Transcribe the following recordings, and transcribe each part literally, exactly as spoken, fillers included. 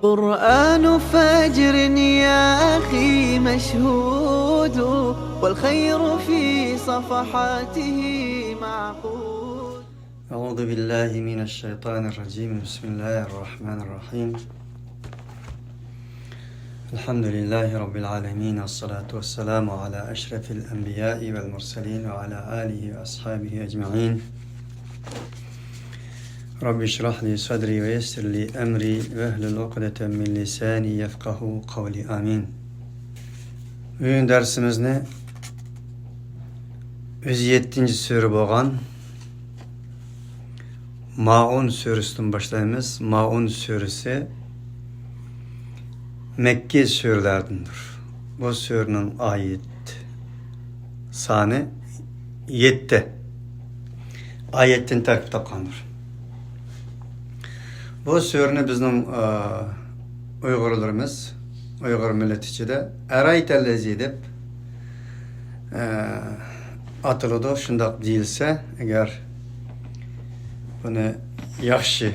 قرآن فجر يا أخي مشهود، والخير في صفحاته معقود. أعوذ بالله من الشيطان الرجيم. بسم الله الرحمن الرحيم. الحمد لله رب العالمين، والصلاة والسلام على أشرف الأنبياء والمرسلين وعلى آله وأصحابه أجمعين. رب اشرح لي صدري ويسر لي أمري واحلل عقدة من لساني يفقهوا قولي. آمين. بۈگۈن دەرسىمىزنى يۈز يەتتىنچى سۈرە بولغان مائۇن سۈرىسىدىن باشلايمىز. مائۇن سۈرىسى مەككى سۈرىلەردىندۇر. بۇ سۈرىنىڭ ئايەت سانى يەتتە. ئايەتتىن تەركىب تاپقاندۇر. بۇ سۈرىنى بىزنىڭ، ئا، ئۇيغۇرلىرىمىز، ئۇيغۇر مىللىتى ئىچىدە ئەرايتەللەزى دەپ، ئا، ئاتىلىدۇ. شۇنداق دېيىلسە، ئەگەر بۇنى ياخشى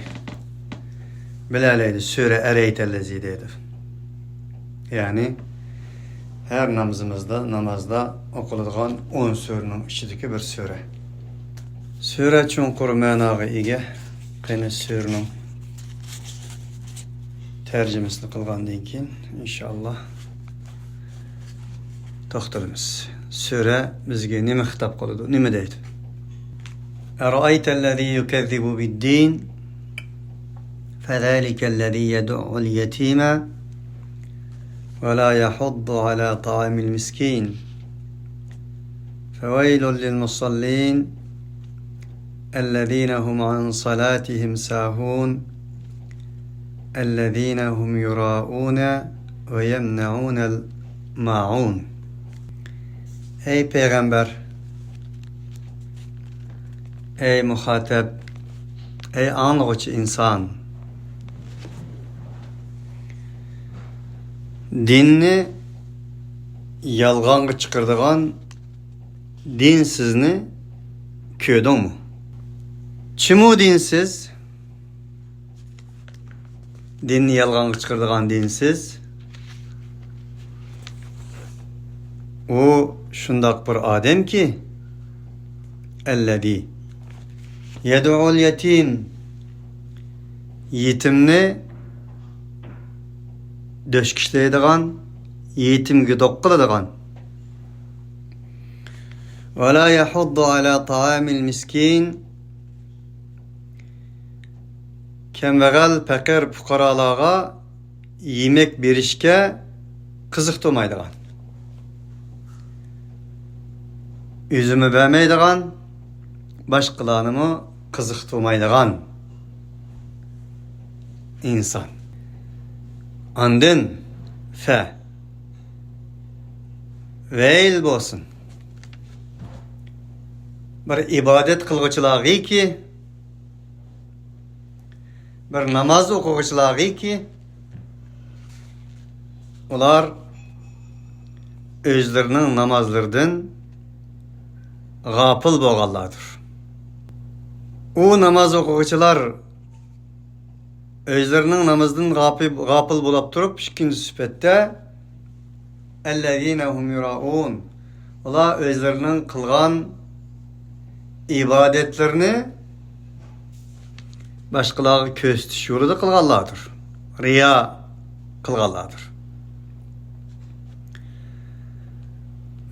بىلەلەيدۇ، سۈرە ئەرايتەللەزى دەيدۇ. يەنى ھەر نامىزىمىزدا، نامازدا ئوقۇلىدىغان ئون سۈرىنىڭ ئىچىدىكى بىر سۈرە. سۈرە چوڭقۇر مەناغا ئىگە. قېنى سۈرىنىڭ تەرجىمىسىنى قىلغاندىن كېيىن، ئىنشائاللا، توختىلىمىز. سۈرە بىزگە نېمە خىتاب قىلىدۇ، نېمە دەيدۇ؟ أرأيت الذي يكذب بالدين فذلك الذي يدع اليتيم ولا يحض على طعام المسكين فويل للمصلين الذين هم عن صلاتهم ساهون الذين هم يراءون ويمنعون الماعون. ئەي پەيغەمبەر، ئەي مۇخاتەب، ئەي ئاڭلىغۇچى ئىنسان، دىننى يالغانغا چىقىرىدىغان دىنسىزنى كۆردۈڭمۇ؟ چىمۇ دىنسىز، دىننى يالغانغا چىقىرىدىغان دىنسىز، ئۇ شۇنداق بىر ئادەمكى، الذي يدع اليتيم، يېتىمنى دۆشكىشلەيدىغان، يېتىمگە دوق قىلىدىغان. ولا يحض على طعام المسكين، كەمبەغەل، پەقىر، پۇقرالارغا يېمەك بېرىشكە قىزىقتۇرمايدىغان، ئۆزىمۇ بەرمەيدىغان، باشقىلارنىمۇ قىزىقتۇرمايدىغان ئىنسان. ئاندىن فە، ۋەيل بولسۇن بىر ئىبادەت قىلغۇچىلارغىكى، بىر ناماز ئوقۇغۇچىلارغىكى، ئۇلار ئۆزلىرىنىڭ نامازلىرىدىن غاپىل بولغانلاردۇر. ئۇ ناماز ئوقۇغۇچىلار ئۆزلىرىنىڭ نامىزىدىن غاپىل، غاپىل بولاپ تۇرۇپ، ئىككىنچى سۈپەتتە، الذين هم يراءون، ئۇلار ئۆزلىرىنىڭ قىلغان ئىبادەتلىرىنى باشقىلارغا كۆرسىتىش يولىدا قىلغانلاردۇر، رىيا قىلغانلاردۇر.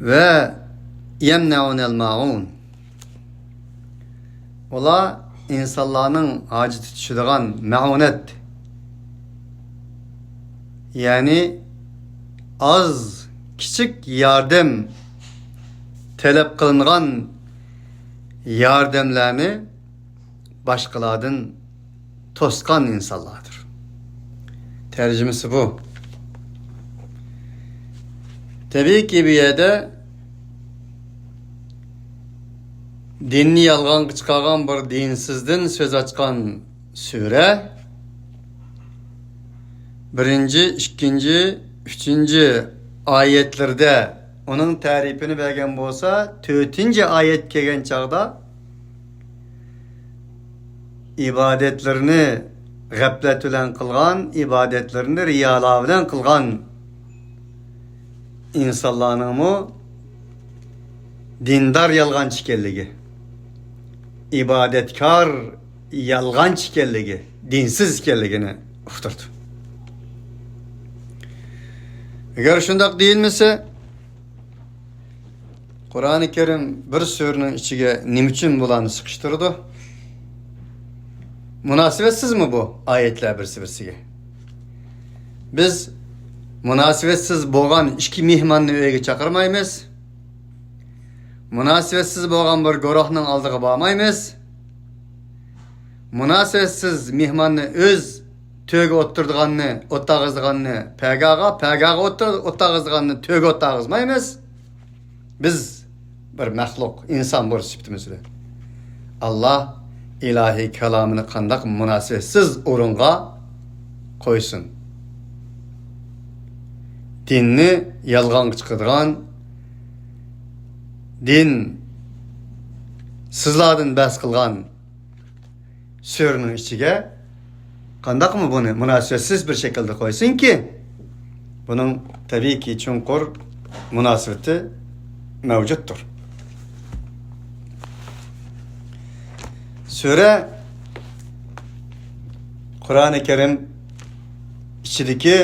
ۋە يەمنەئۇنەل مائۇن، ئۇلار ئىنسانلارنىڭ ھاجىتى چۈشىدىغان مەئۇنەت، يەنى ئاز، كىچىك ياردەم تەلەپ قىلىنغان ياردەملەرنى باشقىلاردىن توسقان ئىنسانلاردۇر. تەرجىمىسى بۇ. تەبىئىيكى، بۇ يەردە دىننى يالغانغا چىقارغان بىر دىنسىزدىن سۆز ئاچقان سۈرە بىرىنچى، ئىككىنچى، ئۈچىنچى ئايەتلىرىدە ئۇنىڭ تەرىپىنى بەرگەن بولسا، تۆتىنچى ئايەت كەلگەن چاغدا ئىبادەتلىرىنى غەپلەت بىلەن قىلغان ئىبادەتلىرىنى رىيالار بىلەن قىلغان ئىنسانلارنىڭمۇ دىندار يالغانچى ئىكەنلىكى، ئىبادەتكار يالغانچى ئىكەنلىكى، دىنسىز ئىكەنلىكىنى ئۇقتۇردى. ئەگەر شۇنداق دېيىلمىسە، قۇرئانى كەرىم بىر سۈرىنىڭ ئىچىگە نېمە ئۈچۈن بۇلارنى سىقىشتۇرىدۇ؟ مۇناسىۋەتسىزمۇ بۇ ئايەتلەر بىرسى-بىرسىگە؟ بىز مۇناسىۋەتسىز بولغان ئىككى مېھماننى ئۆيگە چاقىرمايمىز. مۇناسىۋەتسىز بولغان بىر گۇرۇھنىڭ ئالدىغا بارمايمىز. مۇناسىۋەتسىز مېھماننى ئۆز تۆگە ئولتۇرىدىغاننى، ئولتۇرغۇزىدىغاننى پەگاغا، پەگاغا ئولتۇر-، ئولتۇرغۇزىدىغاننى تۆگە ئولتۇرغۇزمايمىز. بىز بىر مەخلۇق، ئىنسان بولۇش سۈپىتىمىز بىلەن. ئاللا ئىلاھىي كالامىنى قانداق مۇناسىۋەتسىز ئورۇنغا قويسۇن؟ دىننى يالغانغا چىقىدىغان، دىن سىزلاردىن بەھس قىلغان سۈرىنىڭ ئىچىگە قانداقمۇ بۇنى مۇناسىۋەتسىز بىر شەكىلدە قويسۇنكى، بۇنىڭ تەبىئىيكى چوڭقۇر مۇناسىۋىتى مەۋجۇتتۇر. سۈرە قۇرئانى كەرىم ئىچىدىكى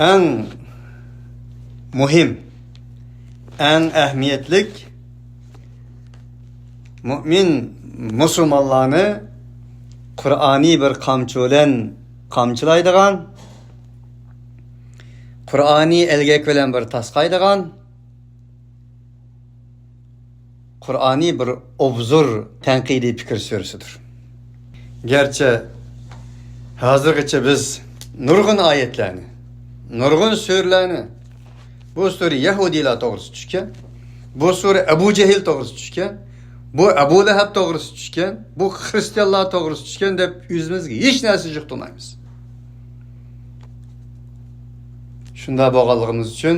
ئەڭ مۇھىم، ئەڭ ئەھمىيەتلىك مۆمىن مۇسۇلمانلارنى قۇرئانىي بىر قامچا بىلەن قامچىلايدىغان، قۇرئانىي ئەلگەك بىلەن بىر تاسقايدىغان، قۇرئانىي بىر ئوبزور، تەنقىدىي پىكىر سۈرىسىدۇر. گەرچە ھازىرغىچە بىز نۇرغۇن ئايەتلەرنى، نۇرغۇن سۈرىلەرنى، بۇ سۈرە يەھۇدىيلار توغرىسىدا چۈشكەن، بۇ سۈرە ئەبۇ جەھىل توغرىسىدا چۈشكەن، بۇ ئەبۇ لەھەب توغرىسىدا چۈشكەن، بۇ خرىستىيانلار توغرىسىدا چۈشكەن دەپ ئۆزىمىزگە ھېچ نەرسە يۇقتۇرمايمىز. شۇنداق بولغانلىقىمىز ئۈچۈن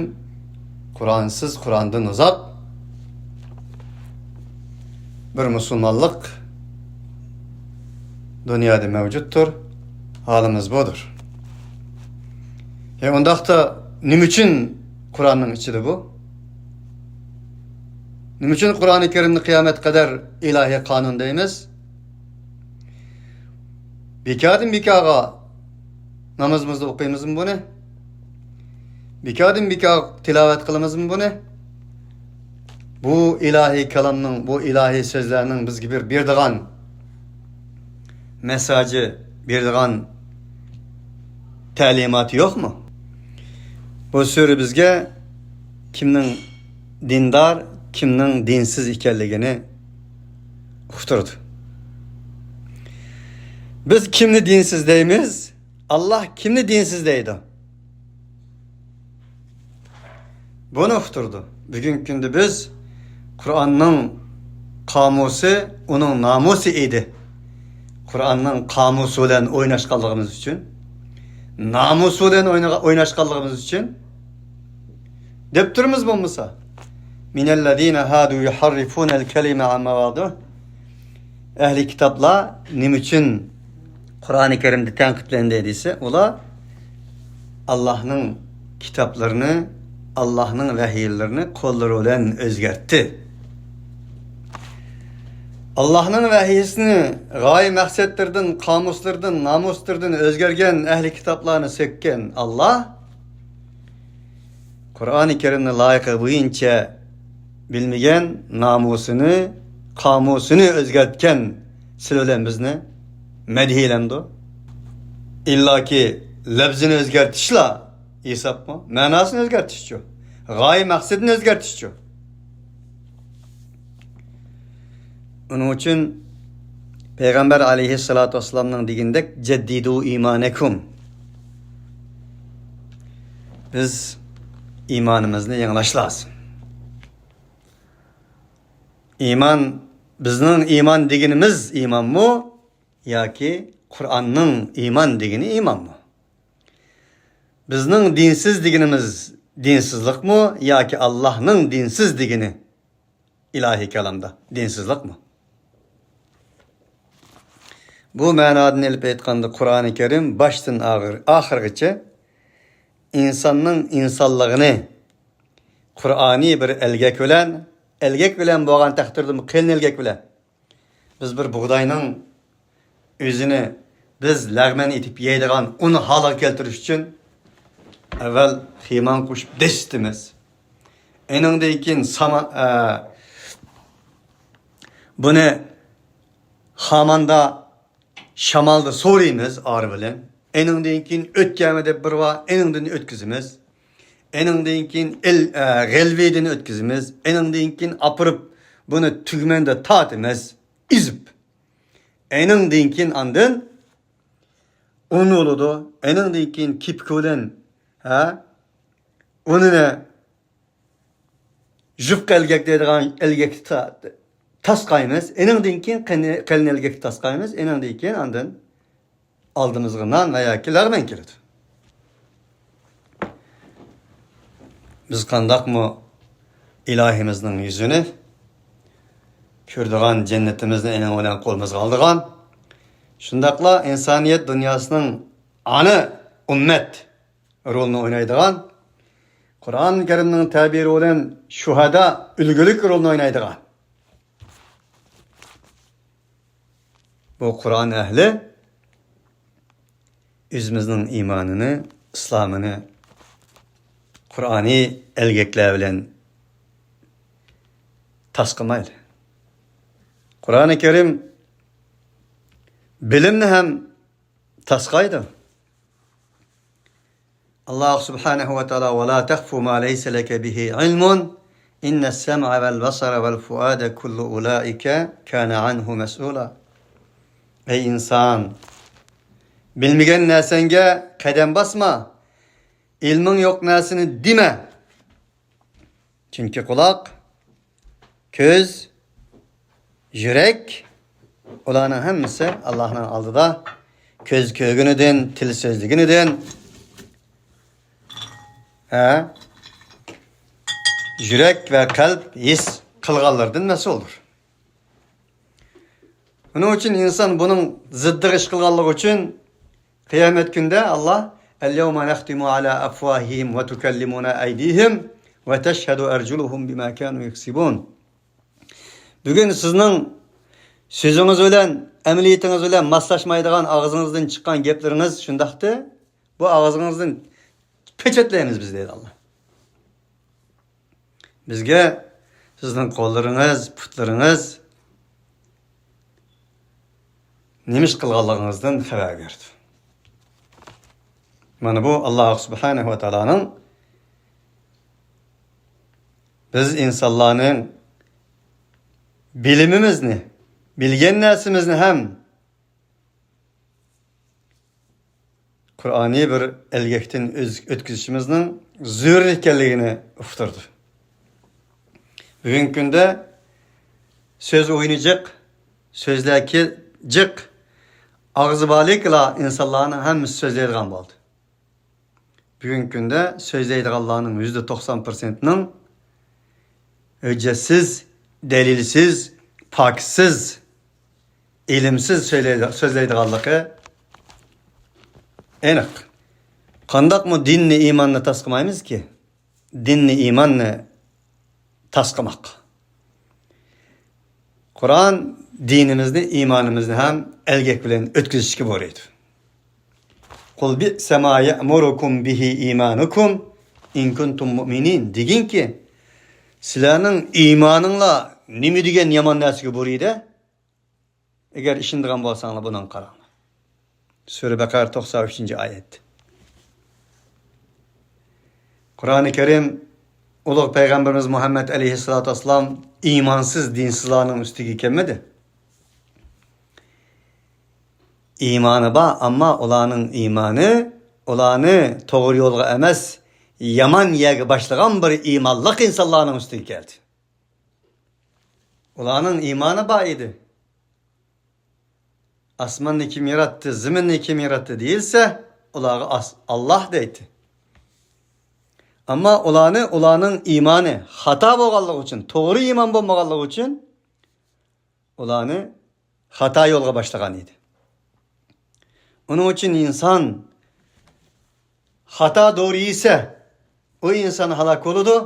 قۇرئانسىز، قۇرئاندىن ئۇزاق بىر مۇسۇلمانلىق دۇنيادا مەۋجۇتتۇر. ھالىمىز بۇدۇر. ھە، ئۇنداقتا نېمە ئۈچۈن قۇرئاننىڭ ئىچىدە بۇ؟ نېمە ئۈچۈن قۇرئانى كەرىمنى قىيامەتكە قەدەر ئىلاھىي قانۇن دەيمىز؟ بىكاردىن بىكارغا نامىزىمىزدا ئوقۇيمىزمۇ بۇنى؟ بىكاردىن بىكار تىلاۋەت قىلىمىزمۇ بۇنى؟ بۇ ئىلاھىي كالامنىڭ، بۇ ئىلاھىي سۆزلەرنىڭ بىزگە بىر بېرىدىغان مېسساژى، بېرىدىغان تەلىماتى يوقمۇ؟ بۇ سۈرە بىزگە كىمنىڭ دىندار، كىمنىڭ دىنسىز ئىكەنلىكىنى ئۇقتۇرىدۇ. بىز كىمنى دىنسىز دەيمىز؟ ئاللا كىمنى دىنسىز دەيدۇ؟ بۇنى ئۇقتۇرىدۇ. بۈگۈنكى كۈندە بىز قۇرئاننىڭ قامۇسى، ئۇنىڭ نامۇسى ئىدى. قۇرئاننىڭ قامۇسى بىلەن ئويناشقانلىقىمىز ئۈچۈن، نامۇسى بىلەن ئوينىغا-، ئويناشقانلىقىمىز ئۈچۈن دەپ تۇرىمىز بولمىسا. مىنەللەزىنە ھادۇ يۇھەررىفۇنەل كەلىمە ئەن مەۋادىھ. ئەھلى كىتابلار نېمە ئۈچۈن قۇرئانى كەرىمدە تەنقىدلەندى دېسە، ئۇلار ئاللاھنىڭ كىتابلىرىنى، ئاللاھنىڭ ۋەھىيلىرىنى قوللىرى بىلەن ئۆزگەرتتى. ئاللاھنىڭ ۋەھىيسىنى غايە مەقسەتلىرىدىن، قامۇسلىرىدىن، نامۇسلىرىدىن ئۆزگەرگەن ئەھلى كىتابلارنى سۆككەن ئاللاھ، قۇرئانى كەرىمنى لايىقى بويىچە بىلمىگەن، نامۇسىنى، قامۇسىنى ئۆزگەرتكەن سىلى بىلەن بىزنى مەدھىيلەمدۇ؟ ئىللاكى لەپزىنى ئۆزگەرتىشلا ھېسابمۇ؟ مەناسىنى ئۆزگەرتىشچۇ؟ غايە مەقسىتىنى ئۆزگەرتىشچۇ؟ ئۇنىڭ ئۈچۈن پەيغەمبەر ئەلەيھىسسالاتۇ ۋەسسالامنىڭ دېگىنىدەك، جەددىدۇ ئىمانەكۇم. بىز ئىمانىمىزنى يېڭىلاش لازىم. ئىمان، بىزنىڭ ئىمان دېگىنىمىز ئىمانمۇ ياكى قۇرئاننىڭ ئىمان دېگىنى ئىمانمۇ؟ بىزنىڭ دىنسىز دېگىنىمىز دىنسىزلىقمۇ ياكى ئاللاھنىڭ دىنسىز دېگىنى ئىلاھىي كالامدا دىنسىزلىقمۇ؟ بۇ مەنادىن ئېلىپ ئېيتقاندا، قۇرئانى كەرىم باشتىن ئاخىر، ئاخىرغىچە ئىنساننىڭ ئىنسانلىقىنى قۇرئانىي بىر ئەلگەك بىلەن، ئەلگەك بىلەن بولغان تەقدىردىمۇ قېلىن ئەلگەك بىلەن، بىز بىر بۇغداينىڭ ئۆزىنى بىز لەغمەن ئېتىپ يەيدىغان ئۇن ھالىغا كەلتۈرۈش ئۈچۈن ئەۋۋەل خىمان قوشۇپ دەسسىتىمىز. ئېنىڭدىن كېيىن ساما-، ئە، بۇنى خاماندا، شامالدا سورۇيمىز ئارا بىلەن. ئېنىڭدىن كېيىن ئۆتكەمە دەپ بىر بار، ئېنىڭدىن ئۆتكۈزىمىز. ئېنىڭدىن كېيىن ئېل-، ئە، غەلۋىدىن ئۆتكۈزىمىز. ئېنىڭدىن كېيىن ئاپىرىپ بۇنى تۈگمەندە تارتىمىز، ئېزىپ. ئېنىڭدىن كېيىن ئاندىن ئۇن بولىدۇ. ئېنىڭدىن كېيىن كېپىكى بىلەن، ھە، ئۇنىنى يۇقا ئەلگەك دەيدىغان ئەلگەككە تا-، تاسقايمىز. ئېنىڭدىن كېيىن قېنى-، قېلىن ئەلگەككە تاسقايمىز. ئېنىڭدىن كېيىن ئاندىن ئالدىمىزغا نان ۋە ياكى لەغمەن كېلىدۇ. بىز قانداقمۇ ئىلاھىمىزنىڭ يۈزىنى كۆرىدىغان، جەننىتىمىزنى ئېنىڭ بىلەن قولىمىزغا ئالىدىغان، شۇنداقلا ئىنسانىيەت دۇنياسىنىڭ ئانا ئۈممەت رولىنى ئوينايدىغان، قۇرئان كەرىمنىڭ تەبىرى بىلەن شۇھەدا ئۈلگىلىك رولىنى ئوينايدىغان بۇ قۇرئان ئەھلى ئۆزىمىزنىڭ ئىمانىنى، ئىسلامىنى قۇرئانىي ئەلگەكلەر بىلەن تاسقىمايلى. قۇرئانى كەرىم بىلىمنى ھەم تاسقايدۇ. ئاللاھ سۇبھانەھۇ ۋە تائالا، «ولا تقف ما ليس لك به علم إن السمع والبصر والفؤاد كل أولئك كان عنه مسؤولا». ئەي ئىنسان، بىلمىگەن نەرسەڭگە قەدەم باسما، ئىلمىڭ يوق نەرسىنى دېمە. چۈنكى قۇلاق، كۆز، يۈرەك، ئۇلارنىڭ ھەممىسى ئاللاھنىڭ ئالدىدا. كۆز كۆرگىنىدىن، تىل سۆزلىگىنىدىن، ھە، يۈرەك ۋە قەلب ھېس قىلغانلىرىدىن مەسئۇلدۇر. شۇنىڭ ئۈچۈن ئىنسان بۇنىڭ زىددىغا ئىش قىلغانلىقى ئۈچۈن قىيامەت كۈندە ئاللاھ، «اليوم نختم على أفواههم وتكلمنا أيديهم وتشهد أرجلهم بما كانوا يكسبون». بۈگۈن سىزنىڭ سۆزىڭىز بىلەن، ئەمەلىيىتىڭىز بىلەن ماسلاشمايدىغان ئاغزىڭىزدىن چىققان گەپلىرىڭىز شۇنداقتى، بۇ ئاغزىڭىزدىن پېچەتلەيمىز بىز، دەيدۇ ئاللاھ. بىزگە سىزنىڭ قوللىرىڭىز، پۇتلىرىڭىز نېمە ئىش قىلغانلىقىڭىزدىن خەۋەر بېرىدۇ. مانا بۇ، ئاللاھ سۇبھانەھۇ ۋە تائالانىڭ بىز ئىنسانلارنىڭ بىلىمىمىزنى، بىلگەن نەرسىمىزنى ھەم قۇرئانىي بىر ئەلگەكتىن ئۆز-، ئۆتكۈزۈشىمىزنىڭ زۆرۈر ئىكەنلىكىنى ئۇقتۇردى. بۈگۈنكى كۈندە سۆز ئويۇنى جىق، سۆزلەر كى-، جىق، ئاغزى بارلىكلا ئىنسانلارنىڭ ھەممىسى سۆزلەيدىغان بولدى. بۈگۈنكى كۈندە سۆزلەيدىغانلارنىڭ يۈزدە توقسان پىرسەنتىنىڭ ھۆججەتسىز، دەلىلسىز، پاكىتسىز، ئىلىمسىز سۆزلەيدۇ-، سۆزلەيدىغانلىقى ئېنىق. قانداقمۇ دىننى، ئىماننى تاسقىمايمىزكى؟ دىننى، ئىماننى تاسقىماق. قۇرئان دىنىمىزنى، ئىمانىمىزنى ھەم ئەلگەك بىلەن ئۆتكۈزۈشكە بۇيرۇيدۇ. «قل بئس ما يأمركم به إيمانكم إن كنتم مؤمنين» دېگىنكى، سىلەرنىڭ ئىمانىڭلار نېمە دېگەن يامان نەرسىگە بۇيرۇيدۇ؟ ئەگەر ئىشىنىدىغان بولساڭلار، بۇنىڭغا قاراڭلار. سۈرە بەقەرە، توقسان ئۈچىنچى ئايەت. قۇرئانى كەرىم ئۇلۇغ پەيغەمبىرىمىز مۇھەممەد ئەلەيھىسسالاتۇ ۋەسسالام ئىمانسىز، دىنسىزلارنىڭ ئۈستىگە كەلمىدى. ئىمانى بار، ئەمما ئۇلارنىڭ ئىمانى ئۇلارنى توغرا يولغا ئەمەس، يامان يەرگە باشلىغان بىر ئىمانلىق ئىنسانلارنىڭ ئۈستىگە كەلدى. ئۇلارنىڭ ئىمانى بار ئىدى. «ئاسماننى كىم ياراتتى، زېمىننى كىم ياراتتى؟» دېيىلسە، ئۇلارغا ئاس-، «ئاللاھ» دەيتتى. ئەمما ئۇلارنى، ئۇلارنىڭ ئىمانى خاتا بولغانلىقى ئۈچۈن، توغرا ئىمان بولمىغانلىقى ئۈچۈن، ئۇلارنى خاتا يولغا باشلىغان ئىدى. ئۇنىڭ ئۈچۈن ئىنسان خاتا دورا يېسە، ئۇ ئىنسان ھالاك بولىدۇ.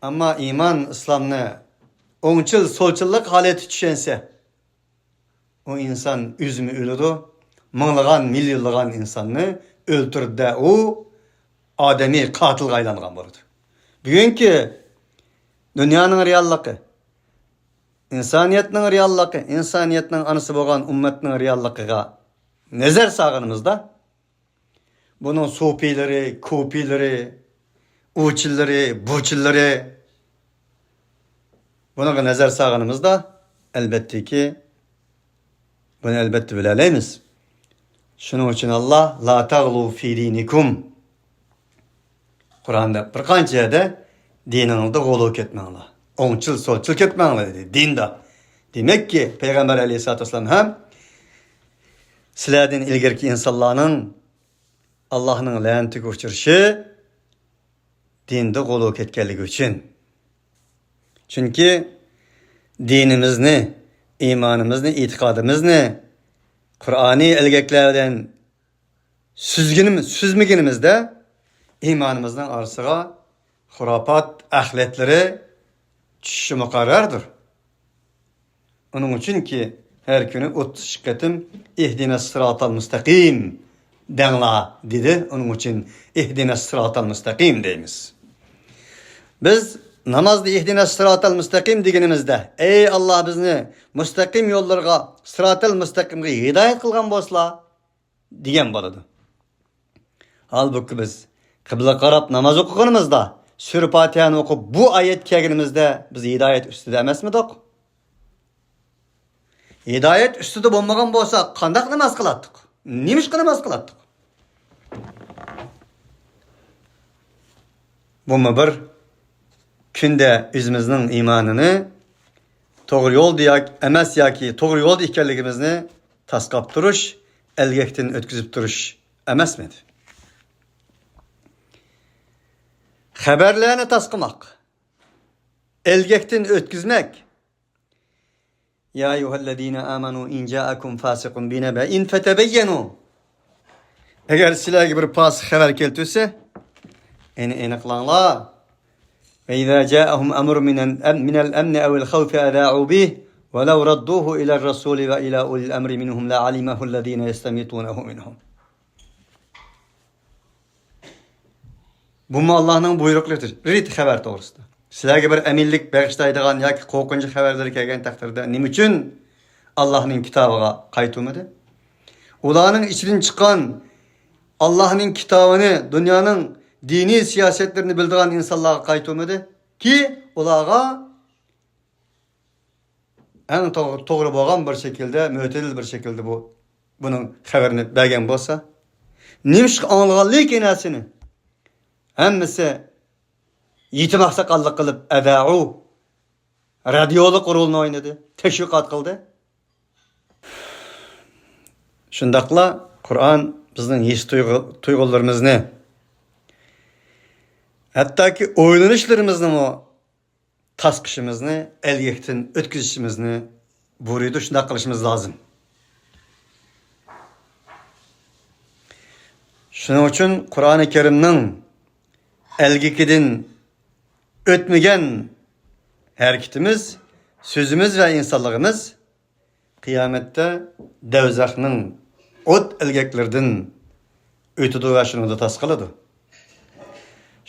ئەمما ئىمان ئىسلامنى ئوڭچىل سولچىللىق ھالەتتە چۈشەنسە، ئۇ ئىنسان ئۆزىمۇ ئۆلىدۇ. مىڭلىغان، مىليونلىغان ئىنساننى ئۆلتۈردى، ئۇ ئادەمىي قاتىلغا ئايلانغان بولىدۇ. بۈگۈنكى دۇنيانىڭ رېئاللىقى، ئىنسانىيەتنىڭ رېئاللىقى، ئىنسانىيەتنىڭ ئانىسى بولغان ئۈممەتنىڭ رېئاللىقىغا نەزەر سالغىنىمىزدا، بۇنىڭ سوپىيلىرى، كوپىيلىرى، ئۇچىللىرى، بۇچىللىرى، بۇنىڭغا نەزەر سالغىنىمىزدا، ئەلۋەتتىكى، بۇنى ئەلۋەتتە بىلەلەيمىز. شۇنىڭ ئۈچۈن ئاللا، لا تغلوا في دينكم. قۇرئاندا بىر قانچە يەردە دىنىڭىزدا غۇلۇ كەتمەڭلار. ئوڭچىل، سولچىل كەتمەڭلار دېدى دىندا. دېمەككى، پەيغەمبەر ئەلەيھىسسالاتۇ ۋەسسالام ھەم سىلەردىن ئىلگىرىكى ئىنسانلارنىڭ ئاللاھنىڭ لەنىتىگە ئۇچرىشى دىندا غۇلۇ كەتكەنلىكى ئۈچۈن. چۈنكى دىنىمىزنى، ئىمانىمىزنى، ئېتىقادىمىزنى قۇرئانىي ئەلگەكلەر بىلەن سۈزگىنىم-، سۈزمىگىنىمىزدە ئىمانىمىزنىڭ ئارىسىغا خۇراپات ئەخلەتلىرى چۈشۈشى مۇقەررەردۇر. ئۇنىڭ ئۈچۈنكى ھەر كۈنى ئوتتۇز ئىككى قېتىم «ئىھدىنەس سىراتال مۇستەقىم» دەڭلار دېدى. ئۇنىڭ ئۈچۈن «ئىھدىنەس سىراتال مۇستەقىم» دەيمىز. بىز نامازدا «ئىھدىنەس سىراتال مۇستەقىم» دېگىنىمىزدە، ئەي ئاللا، بىزنى مۇستەقىم يوللىرىغا، سىراتال مۇستەقىمغا ھىدايەت قىلغان بولسىلا، دېگەن بولىدۇ. ھالبۇكى، بىز قىبلىگە قاراپ ناماز ئوقۇغىنىمىزدا، سۈرە پاتىھەنى ئوقۇپ، بۇ ئايەت كەلگىنىمىزدە، بىز ھىدايەت ئۈستىدە ئەمەسمىدۇق؟ ھىدايەت ئۈستىدە بولمىغان بولسا، قانداق ناماز قىلاتتۇق؟ نېمىشقا ناماز قىلاتتۇق؟ بۇمۇ بىر كۈندە ئۆزىمىزنىڭ ئىمانىنى توغرا يولدا ياكى ئەمەس ياكى توغرا يولدا ئىكەنلىكىمىزنى تاسقاپ تۇرۇش، ئەلگەكتىن ئۆتكۈزۈپ تۇرۇش ئەمەسمىدى؟ خەۋەرلەرنى تاسقىماق، ئەلگەكتىن ئۆتكۈزمەك. يا أيها الذين آمنوا إن جاءكم فاسق بنبأ فتبينوا. ئەگەر سىلەرگە بىر پاسىق خەۋەر كەلتۈرسە، ئېنى ئېنىقلاڭلار. وإذا جاءهم أمر من الأم-، من الأمن أو الخوف أذاعوا به ولو ردوه إلى الرسول وإلى أولي الأمر منهم لعلمه الذين يستنبطونه منهم. بۇمۇ ئاللاھنىڭ بۇيرۇقلىرى، خەۋەر توغرىسىدا. سىلەرگە بىر ئەمىنلىك بېغىشلايدىغان ياكى قورقۇنچ خەۋەرلىرى كەلگەن تەقدىردە، نېمە ئۈچۈن ئاللاھنىڭ كىتابىغا قايتۇرمىدى؟ ئۇلارنىڭ ئىچىدىن چىققان ئاللاھنىڭ كىتابىنى، دۇنيانىڭ دىنىي سىياسەتلىرىنى بىلىدىغان ئىنسانلارغا قايتۇرمىدى كى، ئۇلارغا ئەڭ توغ-، توغرا بولغان بىر شەكىلدە، مۆتىدىل بىر شەكىلدە بۇ، بۇنىڭ خەۋىرىنى بەرگەن بولسا، نېمىشقا ئاڭلىغانلىكى نەرسىنى ھەممىسى يېتىم ئاقساقاللىق قىلىپ، ئەدەئۇ، رادىيولۇق رولنى ئوينىدى، تەشۋىقات قىلدى. شۇنداقلا قۇرئان بىزنىڭ ھېس تۇيغۇ-، تۇيغۇلىرىمىزنى، ھەتتاكى ئويلىنىشلىرىمىزنىمۇ تاسقىشىمىزنى، ئەلگەكتىن ئۆتكۈزۈشىمىزنى بۇيرۇيدۇ، شۇنداق قىلىشىمىز لازىم. شۇنىڭ ئۈچۈن قۇرئانى كەرىمنىڭ ئەلگىكىدىن ئۆتمىگەن ھەرىكىتىمىز، سۆزىمىز ۋە ئىنسانلىقىمىز قىيامەتتە دەۋزەخنىڭ ئوت ئەلگەكلىرىدىن ئۆتىدۇ ۋە شۇنىڭدا تاس قالىدۇ.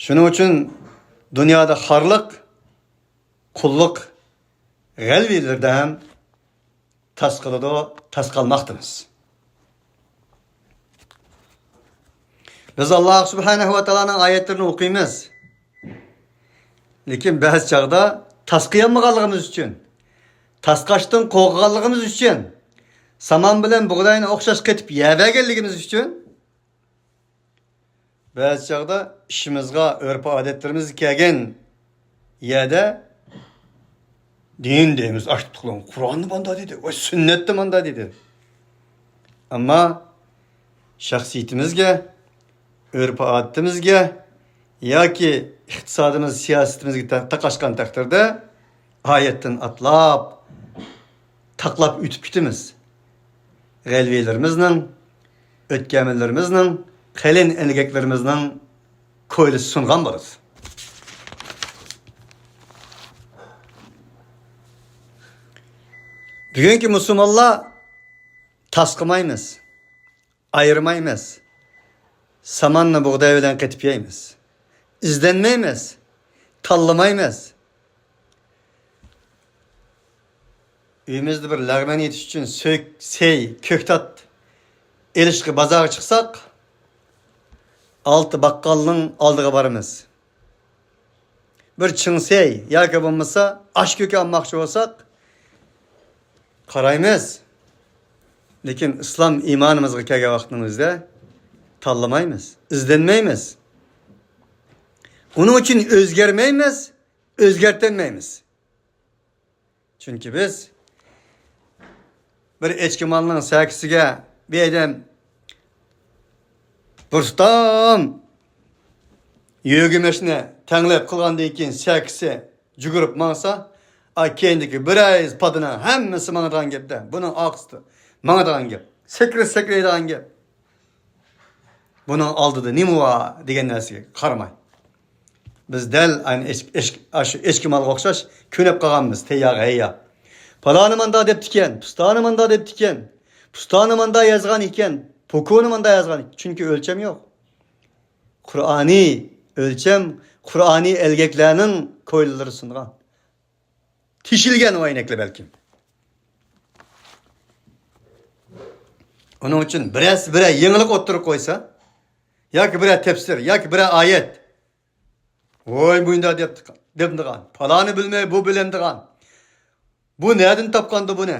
شۇنىڭ ئۈچۈن دۇنيادا خارلىق، قۇللۇق، غەلۋىلىرىدە ھەم تاس قالىدۇ، تاس قالماقتىمىز. بىز ئاللاھ سۇبھانەھۇ ۋە تائالانىڭ ئايەتلىرىنى ئوقۇيمىز. لېكىن بەزى چاغدا تاسقىيالمىغانلىقىمىز ئۈچۈن، تاسقاشتىن قورققانلىقىمىز ئۈچۈن، سامان بىلەن بۇغداينى ئوخشاش قېتىپ يەۋەرگەنلىكىمىز ئۈچۈن، بەزى چاغدا ئىشىمىزغا، ئۆرپ-ئادەتلىرىمىزگە كەلگەن يەردە دىن دەيمىز، ئاشتۇقلۇق قۇرئاندا ماندا دېدى، ۋاي سۈننەتتە ماندا دېدى. ئەمما شەخسىيىتىمىزگە، ئۆرپ-ئادىتىمىزگە ياكى ئىقتىسادىمىز، سىياسىتىمىزگە تا-، تاقاشقان تەقدىردە ئايەتتىن ئاتلاپ، تاقلاپ ئۆتۈپ كېتىمىز. غەلۋىيلىرىمىزنىڭ، ئۆتكەنلىرىمىزنىڭ، قېلىن ئەلگەكلىرىمىزنىڭ كويلىسى سۇنغان بولىدۇ. بۈگۈنكى مۇسۇلمانلار تاس قىلمايمىز، ئايرىمايمىز. ساماننى بۇغداي بىلەن قېتىپ يەيمىز. ئىزدەنمەيمىز، تاللىمايمىز. ئۆيىمىزدە بىر لەغمەن ئېتىش ئۈچۈن سۆك، سەي، كۆكتات ئېلىشقا بازارغا چىقساق، ئالتە باققالنىڭ ئالدىغا بارىمىز. بىر چىڭ سەي ياكى بولمىسا ئاش كۆكى ئالماقچى بولساق، قارايمىز. لېكىن ئىسلام ئىمانىمىزغا كەلگەن ۋاقتىمىزدا تاللىمايمىز، ئىزدەنمەيمىز. ئۇنىڭ ئۈچۈن ئۆزگەرمەيمىز، ئۆزگەرتەلمەيمىز. چۈنكى بىز بىر ئەچكە مالنىڭ سەكىسىگە بىر ئادەم بىر تۇتام يۆگىمەچنى تەڭلەپ قىلغاندىن كېيىن سەكىسى جۈگۈرۈپ ماڭسا، ئا، كەينىدىكى بىرەيز پادىنىڭ ھەممىسى ماڭىدىغان گەپتە، بۇنىڭ ئارقىسىدا ماڭىدىغان گەپ، سەكرىسە سەكرەيدىغان گەپ. بۇنىڭ ئالدىدا نېمە بار دېگەن نەرسىگە قارىماي. بىز دەل ئەنە ئەچ-، ئەچ-، ئاشۇ ئەچكە مالغا ئوخشاش كۆنۈپ قالغانمىز، تەييارغا ھەييار. پالانى ماندا دەپتىكەن، پۇستانى ماندا دەپتىكەن، پۇستانى ماندا يازغان ئىكەن، پوكونى ماندا يازغان ئىكەن. چۈنكى ئۆلچەم يوق. قۇرئانىي ئۆلچەم، قۇرئانىي ئەلگەكلەرنىڭ كويلىلىرى سۇنغان. تېشىلگەن ئۇ ئەينەكلەر بەلكىم. ئۇنىڭ ئۈچۈن بىرەرسى بىرەر يېڭىلىق ئوتتۇرىغا قويسا، ياكى بىرەر تەپسىر، ياكى بىرەر ئايەت، ۋوي مۇنداق دەپ، دەپدىغان، پالانى بىلمەي بۇ بىلەمدىغان، بۇ نەدىن تاپقاندۇ بۇنى؟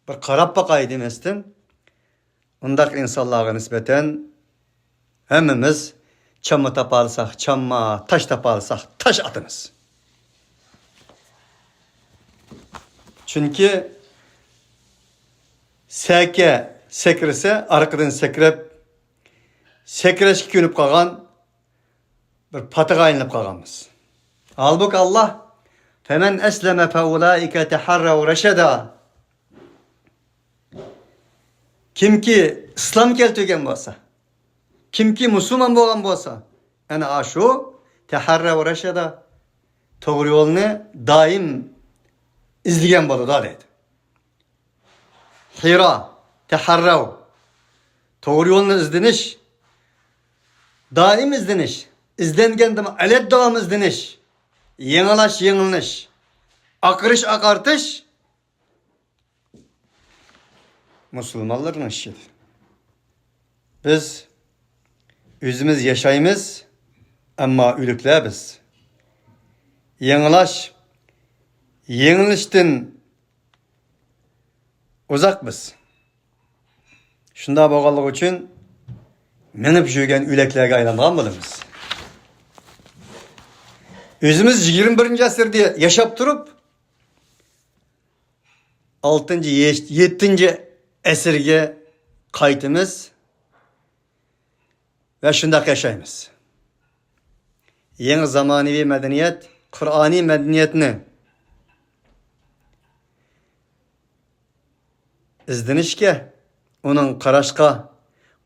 بىر قاراپ باقاي دېمەستىن، ئۇنداق ئىنسانلارغا نىسبەتەن ھەممىمىز چامما تاپالىساق چامما، تاش تاپالىساق تاش ئاتىمىز. چۈنكى سەكە سەكرىسە، ئارقىدىن سەكرەپ، سەكرەشكە كۆنۈپ قالغان بىر پاتىغا ئايلىنىپ قالغانمىز. ھالبۇكى، ئاللا، فَمَنْ أَسْلَمَ فَأُولَٰئِكَ تَحَرَّوْا رَشَدًا. كىمكى ئىسلام كەلتۈرگەن بولسا، كىمكى مۇسۇلمان بولغان بولسا، ئەنە ئاشۇ تەھەررەۋ رەشەدا، توغرا يولنى دائىم ئىزدىگەن بولىدۇ، دەيدۇ. ھىرا، تەھەررەۋ، توغرا يولنى ئىزدىنىش، دائىم ئىزدىنىش، ئىزدەنگەندىمۇ ئەلەت داۋام ئىزدىنىش، يېڭىلاش، يېڭىلىنىش، ئاقىرىش، ئاقارتىش، مۇسۇلمانلارنىڭ ئىشى. بىز ئۆزىمىز ياشايمىز، ئەمما ئۆلۈكلەر بىز. يېڭىلاش، يېڭىلىشتىن ئۇزاق بىز. شۇنداق بولغانلىقى ئۈچۈن مېڭىپ يۈرگەن ئۆلەكلەرگە ئايلانغان بولىمىز. ئۆزىمىز يىگىرمە بىرىنچى ئەسىردە ياشاپ تۇرۇپ، ئالتىنچى، يەتتىنچى ئەسىرگە قايتىمىز ۋە شۇنداق ياشايمىز. يېڭى زامانىۋى مەدەنىيەت، قۇرئانىي مەدەنىيەتنى ئىزدىنىشكە، ئۇنىڭ قاراشقا،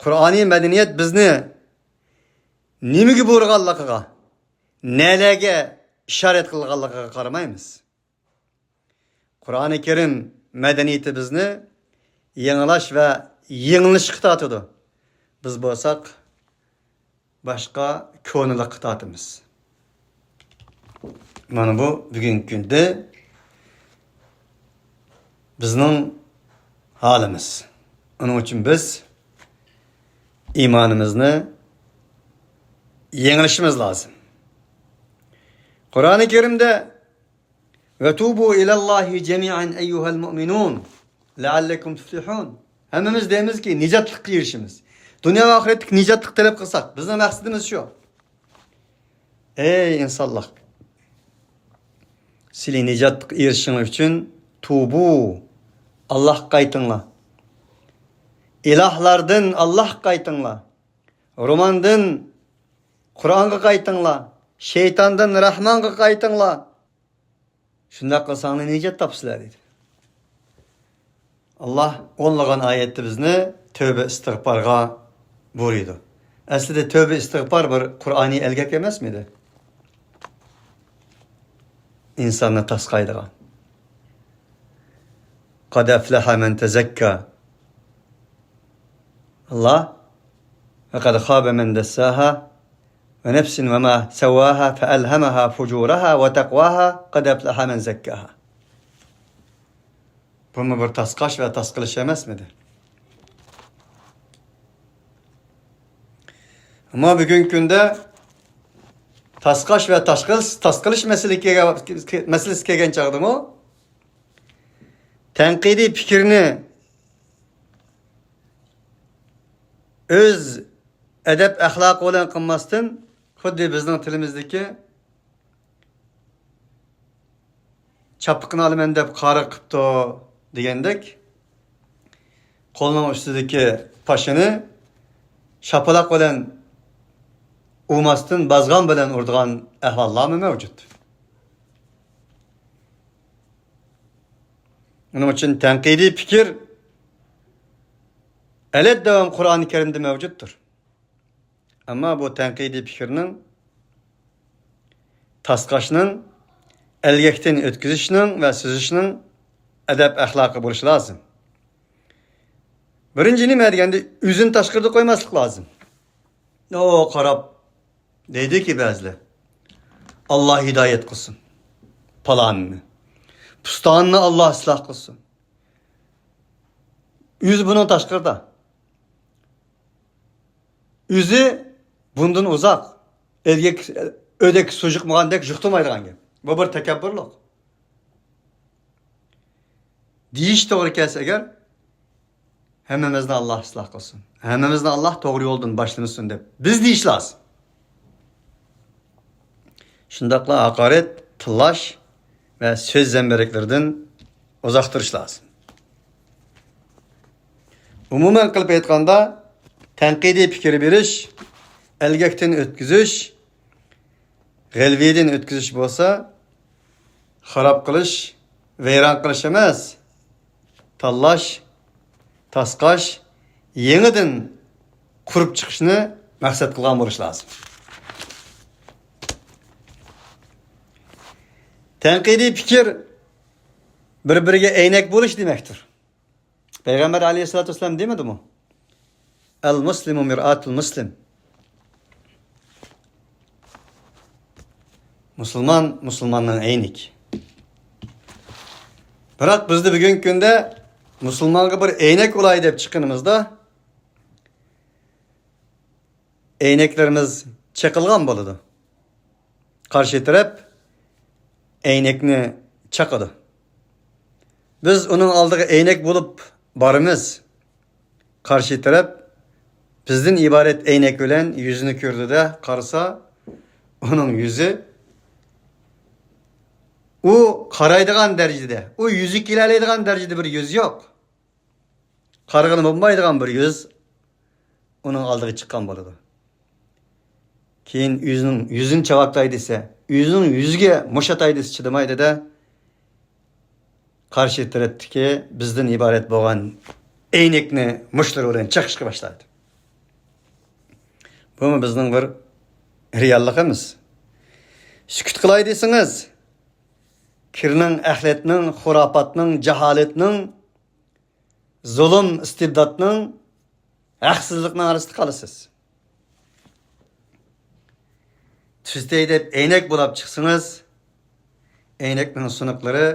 قۇرئانىي مەدەنىيەت بىزنى نېمىگە بۇيرۇغانلىقىغا، نەلەرگە ئىشارەت قىلغانلىقىغا قارىمايمىز. قۇرئانى كەرىم مەدەنىيىتى بىزنى يېڭىلاش ۋە يېڭىلىشقا تارتىدۇ. بىز بولساق باشقا كونىلىققا تارتىمىز. مانا بۇ بۈگۈنكى كۈندە بىزنىڭ ھالىمىز. ئۇنىڭ ئۈچۈن بىز ئىمانىمىزنى يېڭىلىشىمىز لازىم. قۇرئانى كەرىمدە، وَتُوبُوا إِلَى اللَّهِ جَمِيعًا أَيُّهَا الْمُؤْمِنُونَ لَعَلَّكُمْ تُفْلِحُونَ. ھەممىمىز دەيمىزكى، نىجاتلىققا ئېرىشىمىز. دۇنيا ۋە ئاخىرەتتىكى نىجاتلىق تەلەپ قىلساق، بىزنىڭ مەقسىتىمىز شۇ. ئەي ئىنسانلار! سىلى نىجاتلىققا ئېرىشىشىڭلار ئۈچۈن تۇبۇ، ئاللاھقا قايتىڭلار. ئىلاھلاردىن ئاللاھقا قايتىڭلار. روماندىن قۇرئانغا قايتىڭلار. شەيتاندىن راھمانغا قايتىڭلار. شۇنداق قىلساڭلار نىجات تاپىسىلەر، دېدى. ئاللاھ ئونلىغان ئايەتتە بىزنى تۆۋبە ئىستىغپارغا بۇيرۇيدۇ. ئەسلىدە تۆۋبە ئىستىغپار بىر قۇرئانىي ئەلگەك ئەمەسمىدى؟ ئىنساننى تاسقايدىغان. قد أفلح من تزكى. الله. وقد خاب من دساها. ونفس وما سواها فألهمها فجورها وتقواها. قد أفلح من زكاها. بۇمۇ بىر تاسقاش ۋە تاسقىلىش ئەمەسمىدى؟ ئەمما بۈگۈنكى كۈندە تاسقاش ۋە تاسقىلىش، تاسقىلىش مەسىلىسى كەلگەن، مەسىلىسى كەلگەن چاغدىمۇ تەنقىدىي پىكىرنى ئۆز ئەدەپ-ئەخلاقى بىلەن قىلماستىن، خۇددى بىزنىڭ تىلىمىزدىكى «چاپىقىنى ئالىمەن دەپ قارا قىپتۇ» دېگەندەك، قولنىڭ ئۈستىدىكى پاشىنى شاپىلاق بىلەن ئۇرماستىن، بازغان بىلەن ئۇرىدىغان ئەھۋاللارمۇ مەۋجۇت. ئۇنىڭ ئۈچۈن تەنقىدىي پىكىر ئەلەت داۋام قۇرئانى كەرىمدە مەۋجۇتتۇر. ئەمما بۇ تەنقىدىي پىكىرنىڭ، تاسقاشنىڭ، ئەلگەكتىن ئۆتكۈزۈشنىڭ ۋە سۈزۈشنىڭ ئەدەپ-ئەخلاقى بولۇشى لازىم. بىرىنچى نېمە دېگەندە، ئۆزىنى تاشقىرىدا قويماسلىق لازىم. ئو، قاراپ، دەيدۇكى بەزىلەر، «ئاللا ھىدايەت قىلسۇن پالانىنى، پۇستانىنى ئاللا ئىسلاھ قىلسۇن.» ئۆزى بۇنىڭ تاشقىرىدا. ئۆزى بۇندىن ئۇزاق، ئۆدەك، ئۆدەك سۇ يۇقمىغاندەك يۇقتۇرمايدىغان گەپ. بۇ بىر تەكەببۇرلۇق. دېيىش توغرا كەلسە ئەگەر، «ھەممىمىزنى ئاللا ئىسلاھ قىلسۇن، ھەممىمىزنى ئاللا توغرا يولدىن باشلىمىسۇن» دەپ بىز دېيىش لازىم. شۇنداقلا ھاقارەت، تىللاش ۋە سۆز زەمبىرەكلىرىدىن ئۇزاق تۇرۇش لازىم. ئومۇمەن قىلىپ ئېيتقاندا، تەنقىدىي پىكىر بېرىش، ئەلگەكتىن ئۆتكۈزۈش، غەلۋىدىن ئۆتكۈزۈش بولسا، خاراب قىلىش، ۋەيران قىلىش ئەمەس، تاللاش، تاسقاش، يېڭىدىن قۇرۇپ چىقىشنى مەقسەت قىلغان بولۇش لازىم. تەنقىدىي پىكىر بىر-بىرىگە ئەينەك بولۇش دېمەكتۇر. پەيغەمبەر ئەلەيھىسسالاتۇ ۋەسسالام دېمىدىمۇ؟ «ئەل مۇسلىمۇ مىرئاتۇل مۇسلىم.» مۇسۇلمان مۇسۇلماننىڭ ئەينىكى. بىراق بىزدە بۈگۈنكى كۈندە مۇسۇلمانغا بىر ئەينەك بولاي دەپ چىققىنىمىزدا، ئەينەكلىرىمىز چېقىلغان بولىدۇ. قارشى تەرەپ ئەينەكنى چاقىدۇ. بىز ئۇنىڭ ئالدىغا ئەينەك بولۇپ بارىمىز. قارشى تەرەپ بىزدىن ئىبارەت ئەينەك بىلەن يۈزىنى كۆردى-دە، قارىسا، ئۇنىڭ يۈزى، ئۇ قارايدىغان دەرىجىدە، ئۇ يۈزى كېلەلەيدىغان دەرىجىدە بىر يۈز يوق. قارىغىلى بولمايدىغان بىر يۈز ئۇنىڭ ئالدىغا چىققان بولىدۇ. كېيىن ئۆزىنىڭ يۈزىنى چاۋاكلاي دېسە، ئۆزىنىڭ يۈزىگە مۇش ئاتاي دېسە چىدىمايدۇ-دە، قارشى تەرەپتىكى بىزدىن ئىبارەت بولغان ئەينەكنى مۇشلىرى بىلەن چېقىشقا باشلايدۇ. بۇمۇ بىزنىڭ بىر رېئاللىقىمىز. سۈكۈت قىلاي دېسىڭىز، كىرنىڭ، ئەخلەتنىڭ، خۇراپاتنىڭ، جاھالەتنىڭ، زۇلۇم، ئىستىبداتنىڭ، ھەقسىزلىقنىڭ ئارىسىدا قالىسىز. تۈزىتەي دەپ ئەينەك بولاپ چىقسىڭىز، ئەينەكنىڭ سۇنۇقلىرى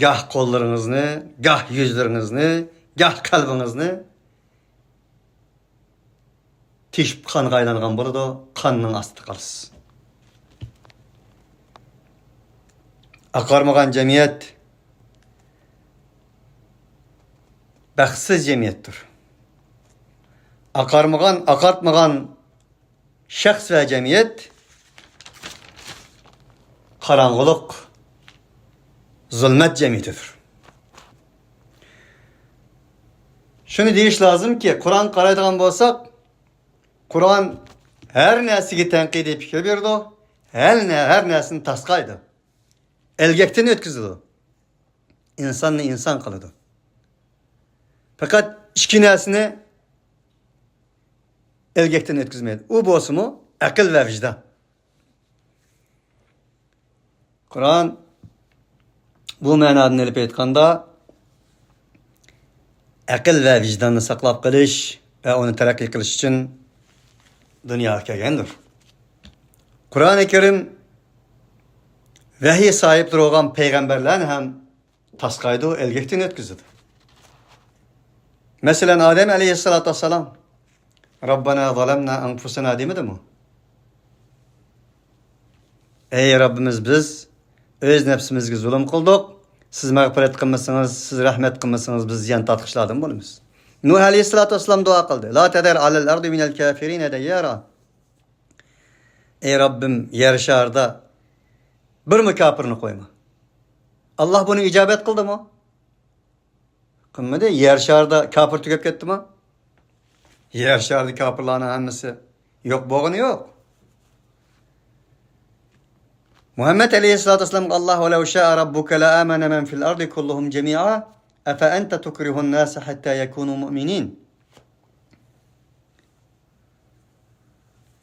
گاھ قوللىرىڭىزنى، گاھ يۈزلىرىڭىزنى، گاھ قەلبىڭىزنى تېشىپ قانغا ئايلانغان بولىدۇ، قاننىڭ ئاستىدا قالىسىز. ئاقارمىغان جەمئىيەت بەختسىز جەمئىيەتتۇر. ئاقارمىغان، ئاقارتمىغان شەخس ۋە جەمئىيەت قاراڭغۇلۇق، زۇلمەت جەمئىيىتىدۇر. شۇنى دېيىش لازىمكى، قۇرئانغا قارايدىغان بولساق، قۇرئان ھەر نەرسىگە تەنقىدىي پىكىر بېرىدۇ، ھەر نە-، ھەر نەرسىنى تاسقايدۇ، ئەلگەكتىن ئۆتكۈزىدۇ، ئىنساننى ئىنسان قىلىدۇ. پەقەت ئىككى نەرسىنى ئەلگەكتىن ئۆتكۈزمەيدۇ. ئۇ بولسىمۇ ئەقىل ۋە ۋىجدان. قۇرئان بۇ مەنادىن ئېلىپ ئېيتقاندا، ئەقىل ۋە ۋىجداننى ساقلاپ قېلىش ۋە ئۇنى تەرەققىي قىلىش ئۈچۈن دۇنياغا كەلگەندۇر. قۇرئانى كەرىم ۋەھىي ساھىبلىرى بولغان پەيغەمبەرلەرنى ھەم تاسقايدۇ، ئەلگەكتىن ئۆتكۈزىدۇ. مەسىلەن، ئادەم ئەلەيھىسسالاتۇ ۋەسسالام، ربنا ظلمنا أنفسنا دېمىدىمۇ؟ ئەي رەببىمىز، بىز ئۆز نەپسىمىزگە زۇلۇم قىلدۇق. سىز مەغپىرەت قىلمىسىڭىز، سىز رەھمەت قىلمىسىڭىز، بىز زىيان تارتقۇچىلاردىن بولىمىز. نۇھ ئەلەيھىسسالاتۇ ۋەسسالام دۇئا قىلدى، لا تذر على الأرض من الكافرين ديارا. ئەي رەببىم، يەر شارىدا بىرمۇ كاپىرنى قويما. ئاللاھ بۇنى ئىجابەت قىلدىمۇ؟ قىلمىدى. يەر شارىدا كاپىر تۈگەپ كەتتىمۇ؟ يەر شارىدا كاپىرلارنىڭ ھەممىسى يوق بولغىنى يوق. مۇھەممەد ئەلەيھىسسالاتۇ ۋەسسالامغا ئاللاھ، ولو شاء ربك لآمن من في الأرض كلهم جميعا أفأنت تكره الناس حتى يكونوا مؤمنين.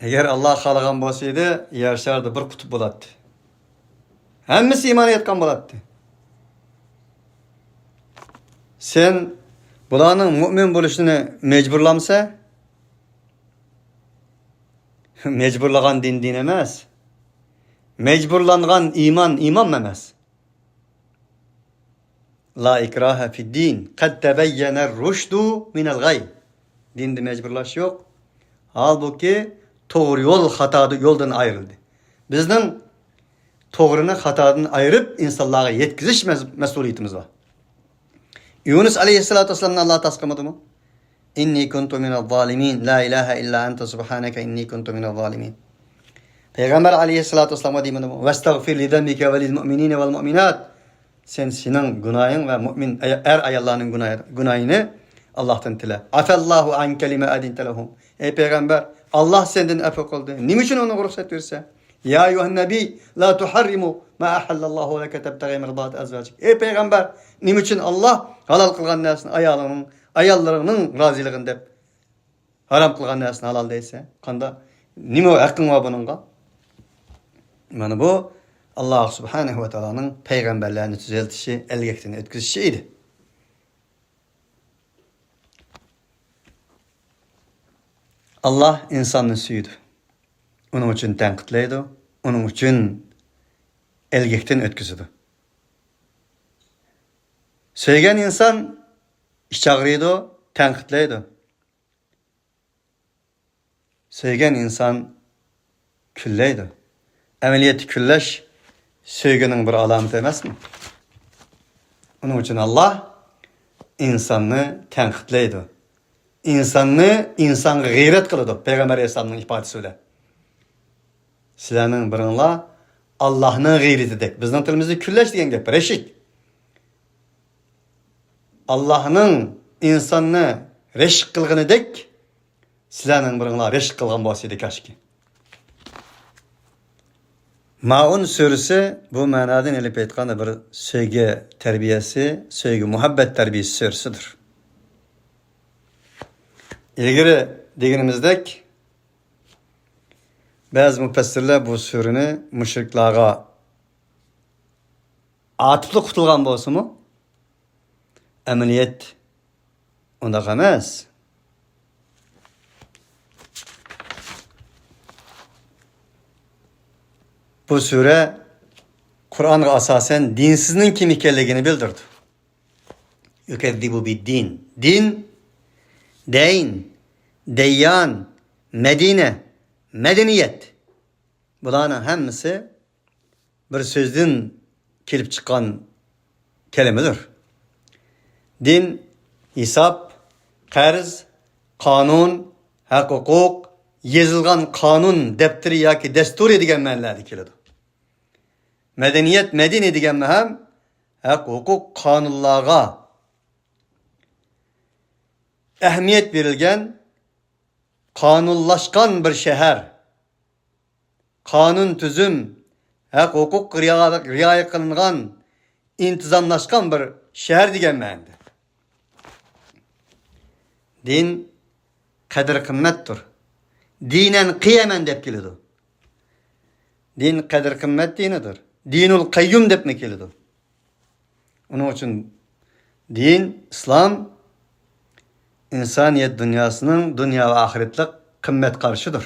ئەگەر ئاللاھ خالىغان بولسا ئىدى، يەر شارىدا بىر قۇتۇپ بولاتتى. ھەممىسى ئىمان ئېيتقان بولاتتى. سەن بۇلارنىڭ مۇئمىن بولۇشىنى مەجبۇرلامسەن؟ مەجبۇرلىغان دىن دىن ئەمەس. مەجبۇرلانغان ئىمان ئىمان ئەمەس. لا ئىكراھە فىددىن، قەد تەبەييەنەر رۇشدۇ مىنەل غەي. دىندا مەجبۇرلاش يوق. ھالبۇكى، توغرا يول خاتا يولدىن ئايرىلدى. بىزنىڭ توغرىنى خاتادىن ئايرىپ، ئىنسانلارغا يەتكۈزۈش مەس-، مەسئۇلىيىتىمىز بار. يۇنۇس ئەلەيھىسسالاتۇ ۋەسسالامنى ئاللاھ تاسقىمىدىمۇ؟ إني كنت من الظالمين، لا إله إلا أنت سبحانك إني كنت من الظالمين. پەيغەمبەر ئەلەيھىسسالاتۇ ۋەسسالامغا دېمىدىمۇ؟ واستغفر لذنبك وللمؤمنين والمؤمنات. سەن سېنىڭ گۇناھىڭ ۋە مۇئمىن ئەر-ئاياللارنىڭ گۇناھى، گۇناھىنى ئاللاھتىن تىلە. عفا الله عنك لما أذنت لهم. ئەي پەيغەمبەر، ئاللاھ سەندىن ئەپۇ قىلدى. نېمە ئۈچۈن ئۇنىڭغا رۇخسەت بېرىسەن؟ يا أيها النبي لا تحرم ما أحل الله لك تبتغي مرضات أزواجك. ئەي پەيغەمبەر، نېمە ئۈچۈن ئاللاھ ھالال قىلغان نەرسىنى ئايالىڭنىڭ، ئاياللىرىڭنىڭ رازىلىقىنى دەپ ھارام قىلغان نەرسىنى ھالال دەيسەن؟ قانداق، نېمە ھەققىڭ بار بۇنىڭغا؟ مانا بۇ، ئاللاھ سۇبھانەھۇ ۋە تائالانىڭ پەيغەمبەرلەرنى تۈزەلتىشى، ئەلگەكتىن ئۆتكۈزۈشى ئىدى. ئاللاھ ئىنساننى سۆيىدۇ. ئۇنىڭ ئۈچۈن تەنقىدلەيدۇ. ئۇنىڭ ئۈچۈن ئەلگەكتىن ئۆتكۈزىدۇ. سۆيگەن ئىنسان ئىچ ئاغرىيدۇ، تەنقىدلەيدۇ. سۆيگەن ئىنسان كۈنلەيدۇ. ئەمەلىيەتتە كۈنلەش سۆيگۈنىڭ بىر ئالامىتى ئەمەسمۇ؟ ئۇنىڭ ئۈچۈن ئاللاھ ئىنساننى تەنقىدلەيدۇ. ئىنساننى ئىنسانغا غەيرەت قىلىدۇ، پەيغەمبەر ئەلەيھىسسالامنىڭ ئىپادىسى بىلەن. سىلەرنىڭ بىرىڭلار ئاللاھنىڭ غەيرىتىدەك. بىزنىڭ تىلىمىزدا كۈنلەش دېگەن گەپ، رەشك. ئاللاھنىڭ ئىنساننى رەشك قىلغىنىدەك، سىلەرنىڭ بىرىڭلار رەشك قىلغان بولسىدى كاشكى. مائۇن سۈرىسى بۇ مەنادىن ئېلىپ ئېيتقاندا بىر سۆيگۈ تەربىيەسى، سۆيگۈ مۇھەببەت تەربىيەسى سۈرىسىدۇر. ئىلگىرى دېگىنىمىزدەك، بەزى مۇپەسسىرلەر بۇ سۈرىنى مۇشرىكلارغا ئاتىپلىق قىلغان بولسىمۇ، ئەمەلىيەت ئۇنداق ئەمەس. بۇ سۈرە قۇرئانغا ئاساسەن دىنسىزنىڭ كىم ئىكەنلىكىنى بىلدۈرىدۇ. يۇكەززىبۇ بىددىن. دىن، دەين، دەييان، مەدىنە، مەدەنىيەت. بۇلارنىڭ ھەممىسى بىر سۆزدىن كېلىپ چىققان كەلىمىدۇر. دىن، ھېساب، قەرز، قانۇن، ھەق-ھوقۇق، يېزىلغان قانۇن دەپتىرى ياكى دەستۇرى دېگەن مەنىلەردە كېلىدۇ. مەدەنىيەت، مەدەنىي دېگەنمۇ ھەم ھەق-ھوقۇق، قانۇنلارغا ئەھمىيەت بېرىلگەن، قانۇنلاشقان بىر شەھەر. قانۇن، تۈزۈم، ھەق-ھوقۇق رىئايە، رىئايە قىلىنغان، ئىنتىزاملاشقان بىر شەھەر دېگەن مەنىدە. دىن قەدىر-قىممەتتۇر. دىنەن قىيەمەن دەپ كېلىدۇ. دىن قەدىر-قىممەت دىنىدۇر. دىنۇل قەييۇم دەپمۇ كېلىدۇ. ئۇنىڭ ئۈچۈن دىن، ئىسلام ئىنسانىيەت دۇنياسىنىڭ دۇنيا ۋە ئاخىرەتلىك قىممەت قارىشىدۇر.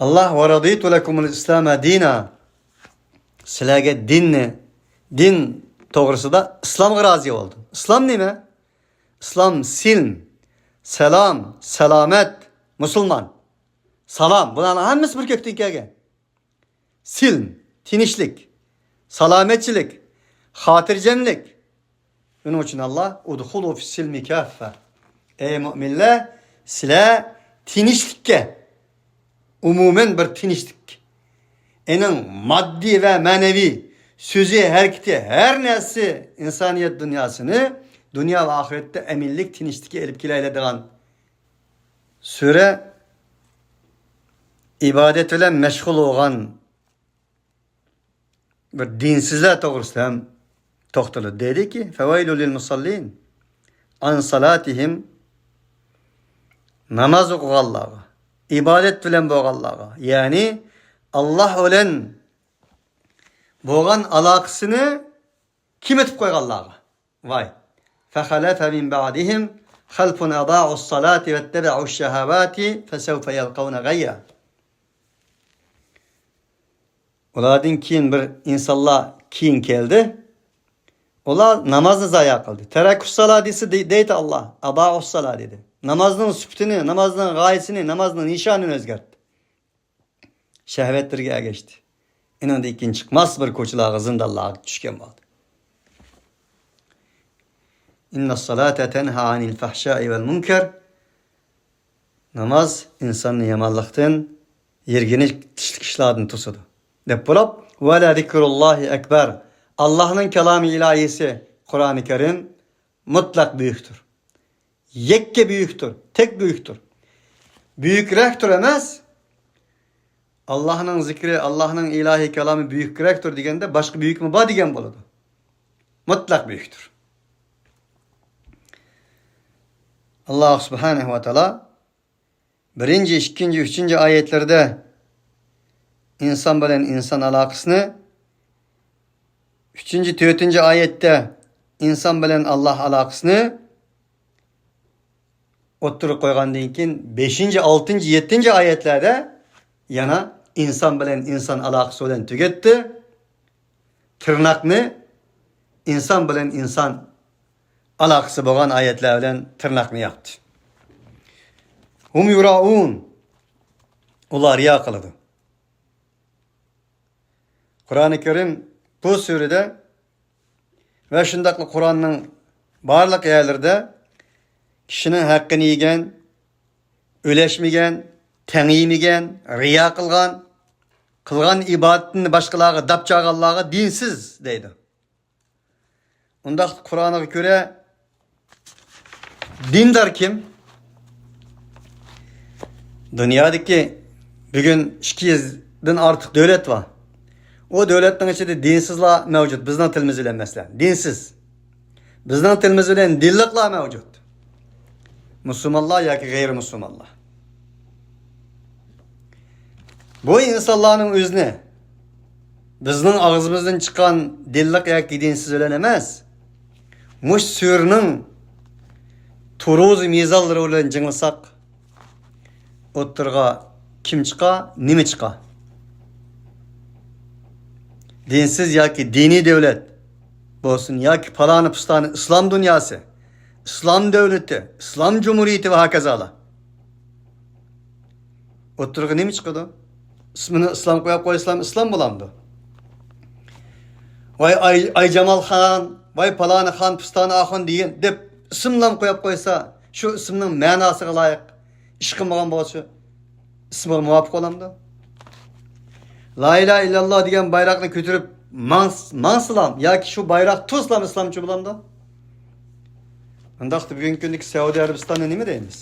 ئاللاھ: «ۋە رەزىيتۇ لەكۇمۇل ئىسلامە دىنا.» سىلەرگە دىننى، دىن توغرىسىدا ئىسلامغا رازى بولدۇم. ئىسلام نېمە؟ ئىسلام سىلم، سالام، سالامەت، مۇسۇلمان. سالام، بۇلارنىڭ ھەممىسى بىر كۆكتىن كەلگەن. سىلم، تىنچلىق، سالامەتچىلىك، خاتىرجەملىك. شۇنىڭ ئۈچۈن ئاللاھ: «ئۇدخۇلۇ فىسسىلمى كاففە.» ئەي مۆمىنلەر، سىلەر تىنچلىققا، ئومۇمەن بىر تىنچلىق. ئېنىڭ ماددىي ۋە مەنىۋى سۆزى، ھەرىكىتى، ھەر نەرسىسى ئىنسانىيەت دۇنياسىنى دۇنيا ۋە ئاخىرەتتە ئەمىنلىك، تىنچلىققا ئېلىپ كېلەلەيدىغان سۈرە ئىبادەت بىلەن مەشغۇل بولغان بىر دىنسىزلار توغرىسىدا ھەم توختىلىدۇ. دەيدۇكى، «فەۋەيلۇ لىل مۇسەللىن ئەن سالاتىھىم.» ناماز ئوقۇغانلارغا، ئىبادەت بىلەن بولغانلارغا، يەنى ئاللاھ بىلەن بولغان ئالاقىسىنى كېمىتىپ قويغانلارغا. ۋاي. فَخَلَفَ مِنْ بَعْدِهِمْ خَلْفٌ أَضَاعُوا الصَّلَاةَ وَاتَّبَعُوا الشَّهَوَاتِ فَسَوْفَ يَلْقَوْنَ غَيًّا. ئۇلاردىن كېيىن بىر ئىنسانلار كېيىن كەلدى. ئۇلار نامازنى زايا قىلدى. تەرەكۇسسالا دېسە دەي-، دەيدۇ ئاللاھ. ئەزائۇسسالا دېدى. نامازنىڭ سۈپىتىنى، نامازنىڭ غايىسىنى، نامازنىڭ نىشانىنى ئۆزگەرتتى. شەھۋەتلىرىگە ئەگەشتى. ئېنىڭدىن كېيىن چىقماس بىر كوچىلارغا، زىندانلارغا چۈشكەن بولدى. إِنَّ الصَّلَاةَ تَنْهَى عَنِ الْفَحْشَاءِ وَالْمُنْكَرِ. ناماز ئىنساننى يامانلىقتىن، يىرگىنچلىك ئىشلاردىن توسىدۇ. دەپ بولۇپ، «وَلَذِكْرُ اللَّهِ أَكْبَرُ.» ئاللاھنىڭ كالامى ئىلاھىيسى قۇرئانى كەرىم مۇتلەق بۈيۈكتۇر. يەككە بۈيۈكتۇر، تەك بۈيۈكتۇر. بۈيۈكرەكتۇر ئەمەس. ئاللاھنىڭ زىكرى، ئاللاھنىڭ ئىلاھىي كالامى بۈيۈكرەكتۇر دېگەندە، باشقا بۈيۈكمۇ بار دېگەن بولىدۇ. مۇتلەق بۈيۈكتۇر. ئاللاھ سۇبھانەھۇ ۋە تائالا بىرىنچى، ئىككىنچى، ئۈچىنچى ئايەتلەردە ئىنسان بىلەن ئىنسان ئالاقىسىنى، ئۈچىنچى، تۆتىنچى ئايەتتە ئىنسان بىلەن ئاللاھ ئالاقىسىنى ئوتتۇرىغا قويغاندىن كېيىن، بەشىنچى، ئالتىنچى، يەتتىنچى ئايەتلەردە يەنە ئىنسان بىلەن ئىنسان ئالاقىسى بىلەن تۈگەتتى. تىرناقنى ئىنسان بىلەن ئىنسان ئالاقىسى بولغان ئايەتلەر بىلەن تىرناقنى ياپتى. ھۇم يۇرائۇن. ئۇلار رىيا قىلىدۇ. قۇرئانى كەرىم بۇ سۈرىدە ۋە شۇنداقلا قۇرئاننىڭ بارلىق يەرلىرىدە كىشىنىڭ ھەققىنى يېگەن، ئۈلەشمىگەن، تەڭ يېمىگەن، رىيا قىلغان، قىلغان ئىبادىتىنى باشقىلارغا داپ چالغانلارغا دىنسىز دەيدۇ. ئۇنداق قۇرئانغا كۆرە، دىندار كىم؟ دۇنيادىكى بۈگۈن ئىككى يۈزدىن ئارتۇق دۆلەت بار. ئۇ دۆلەتنىڭ ئىچىدە دىنسىزلار مەۋجۇت، بىزنىڭ تىلىمىز بىلەن، مەسىلەن، دىنسىز. بىزنىڭ تىلىمىز بىلەن دىنلىقلار مەۋجۇت. مۇسۇلمانلار ياكى غەيرىي مۇسۇلمانلار. بۇ ئىنسانلارنىڭ ئۆزىنى بىزنىڭ ئاغزىمىزدىن چىققان دىنلىق ياكى دىنسىز بىلەن ئەمەس، مۇشۇ سۈرىنىڭ تۇرۇزى مىزانلىرى بىلەن جىڭلىساق، ئوتتۇرىغا كىم چىقا، نېمە چىقا؟ دىنسىز ياكى دىنىي دۆلەت بولسۇن ياكى پالانى پۇستانى ئىسلام دۇنياسى، ئىسلام دۆلىتى، ئىسلام جۇمھۇرىيىتى ۋە ھاكازالار. ئوتتۇرىغا نېمە چىقىدۇ؟ ئىسمىنى ئىسلام قويۇپ قويسىلام، ئىسلام بولامدۇ؟ ۋاي ئاي، ئايجامالخان، ۋاي پالانى خان، پۇستانى ئاخۇن دېگەن دەپ ئىسىملام قويۇپ قويسا، شۇ ئىسىمنىڭ مەناسىغا لايىق ئىش قىلمىغان بولسا، ئىسمىغا مۇۋاپىق بولامدۇ؟ لا ئىلاھە ئىللاللا دېگەن بايراقنى كۆتۈرۈپ ماڭ-، ماڭسىلام ياكى شۇ بايراق تۇرسىلام ئىسلامچى بولامدۇ؟ ئۇنداقتا بۈگۈنكى كۈندىكى سەئۇدى ئەرەبىستاننى نېمە دەيمىز؟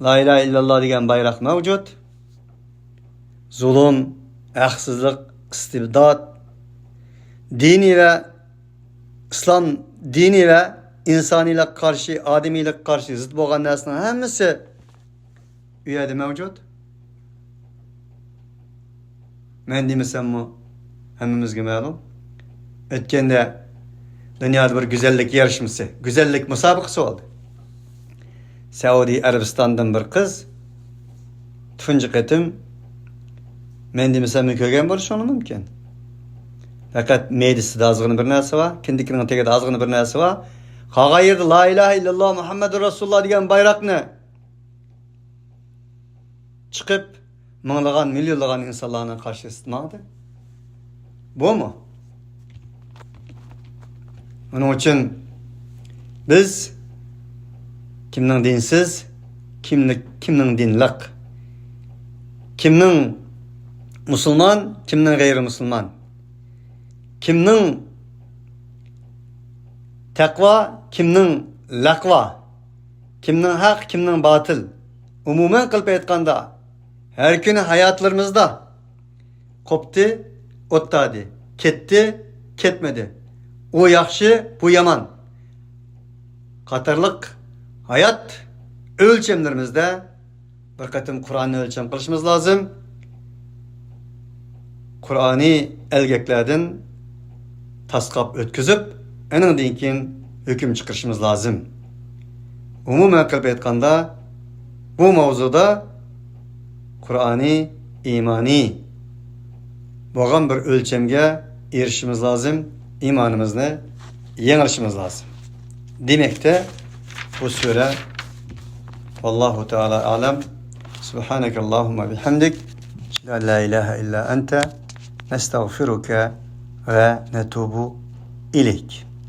لا ئىلاھە ئىللاللا دېگەن بايراق مەۋجۇت. زۇلۇم، ھەقسىزلىق، ئىستىبداد، دىنىي ۋە ئىسلام دىنى ۋە ئىنسانىيلىققا قارشى، ئادىمىيلىككە قارشى زىت بولغان نەرسىنىڭ ھەممىسى ئۇ يەردە مەۋجۇت. مەن دېمىسەممۇ ھەممىمىزگە مەلۇم. ئۆتكەندە دۇنيادا بىر گۈزەللىك يارىشمىسى، گۈزەللىك مۇسابىقىسى بولدى. سەئۇدى ئەرەبىستاندىن بىر قىز تۇنجى قېتىم، مەن دېمىسەممۇ كۆرگەن بولۇشۇڭلار مۇمكىن. پەقەت مەيدىسىدە ئازغىنە بىر نەرسە بار، كىندىكىنىڭ تېگىدە ئازغىنە بىر نەرسە بار. قالغان يەردە لا ئىلاھە ئىللاللا مۇھەممەدۇر رەسۇلۇللا دېگەن بايراقنى چىقىپ، مىڭلىغان، مىليونلىغان ئىنسانلارنىڭ قارشىسىدا ماڭدى. بۇمۇ؟ ئۇنىڭ ئۈچۈن بىز كىمنىڭ دىنسىز، كىملىك، كىمنىڭ دىنلىق، كىمنىڭ مۇسۇلمان، كىمنىڭ غەيرىي مۇسۇلمان، كىمنىڭ تەقۋا، كىمنىڭ لەقۋا، كىمنىڭ ھەق، كىمنىڭ باتىل. ئومۇمەن قىلىپ ئېيتقاندا، ھەر كۈنى ھاياتلىرىمىزدا قوپتى، ئوتتادى، كەتتى، كەتمىدى، ئۇ ياخشى، بۇ يامان قاتارلىق ھايات ئۆلچەملىرىمىزدە بىر قېتىم قۇرئاننى ئۆلچەم قىلىشىمىز لازىم. قۇرئانىي ئەلگەكلەردىن تاسقاپ ئۆتكۈزۈپ، ئېنىڭدىن كېيىن ھۆكۈم چىقىرىشىمىز لازىم. ئومۇمەن قىلىپ ئېيتقاندا، بۇ ماۋزۇدا قۇرئانىي، ئىمانىي بولغان بىر ئۆلچەمگە ئېرىشىشىمىز لازىم، ئىمانىمىزنى يېڭىلىشىمىز لازىم. دېمەكتە، بۇ سۈرە. ۋاللاھۇ تائالا ئەلەم. سۇبھانەكەللاھۇممە بىھەمدىك. ئەشھەدۇ ئەن لا ئىلاھە ئىللا ئەنتە. نەستەغفىرۇكە ۋە نەتۇبۇ ئىلەيك.